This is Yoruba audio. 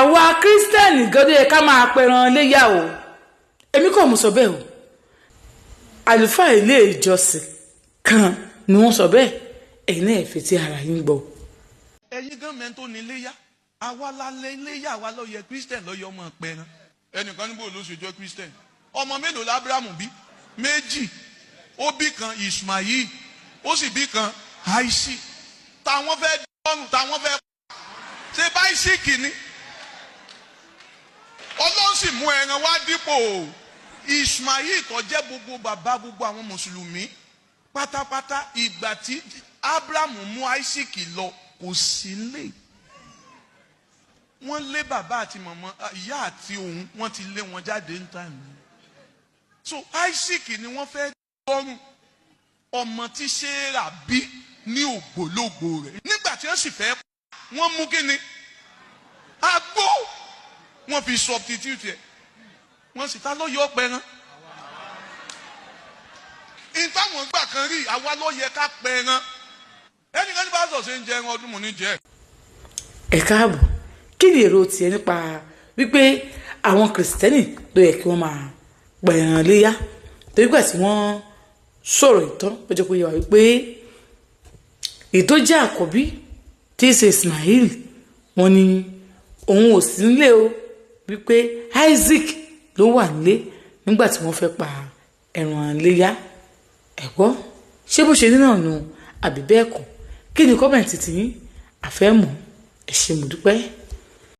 Àwa Kírísítẹ́nì gan ló yẹ ká máa pẹran léyà o. Èmi kò mú sọ bẹ́ẹ̀ o, àlùfáà ilé ìjọsìn kan ni wọ́n sọ bẹ́ẹ̀. Ẹ̀yin náà fi ti ara yín gbọ́. Ẹ̀yin gan mẹ́ńtò ní iléyà, àwa la lé iléyà, àwa ló yẹ Christian ló yẹ ọmọ pẹran. Ẹnìkan níbo ló ṣe jẹ́ Christian? Ọmọ mélòó l'Abrahamu bí? Méjì. Ó bí kan Ismail, ó sì bí kan Isaac. Táwọn fẹ́ dọ́rùn, táwọn fẹ́ ṣe bá Isaac ni. Ọlọ́run sì mú ẹran wá dípò Ismail tó jẹ́ gbogbo bàbá gbogbo àwọn mùsùlùmí pátápátá. Ìgbà tí Abrahamu mú Isaac lọ, kò sí lè wọ́n lé bàbá àti màmá, ìyá àti òun, wọ́n ti lé wọn jáde ní time. So Isaac ni wọ́n fẹ́ dọ́rùn, ọmọ tí Sarah bí ní ògbólógbò rẹ̀. Nígbà tí wọ́n sì fẹ́, wọ́n mú kíni? Àgbò. Wọ́n fi substitute ẹ̀. Wọ́n sì ta ló yọ pẹran ìtàwọn gbà kan rí. Àwa ló yẹ ká pẹran. Ẹnìkan ní pásítọ̀ ṣe ń jẹ ẹran ọdún mò ní jẹ. Ẹ káàbọ̀. Kí ni èrò tiẹ̀ nípa wípé àwọn Kìrìsìtẹ́nì ló yẹ kí wọ́n máa pẹ̀ràn léyà? Torí gbà tí wọ́n sọ̀rọ̀ ìtàn, ó jẹ́ kó yé wa wípé èyí tó jẹ́ àkọ́bí, tí í ṣe Ismail, wọ́n ní òun ò sí nílé o, wípé Isaac ló wà nílé nígbà tí wọ́n fẹ́ pa ẹran léyà. Ẹ̀gbọ́, ṣé bó ṣe ní náà nu àbí bẹ́ẹ̀ kọ́? Kí ni comment tiyín? Àfẹ́ mọ̀. Ẹ ṣé, mo dúpẹ́.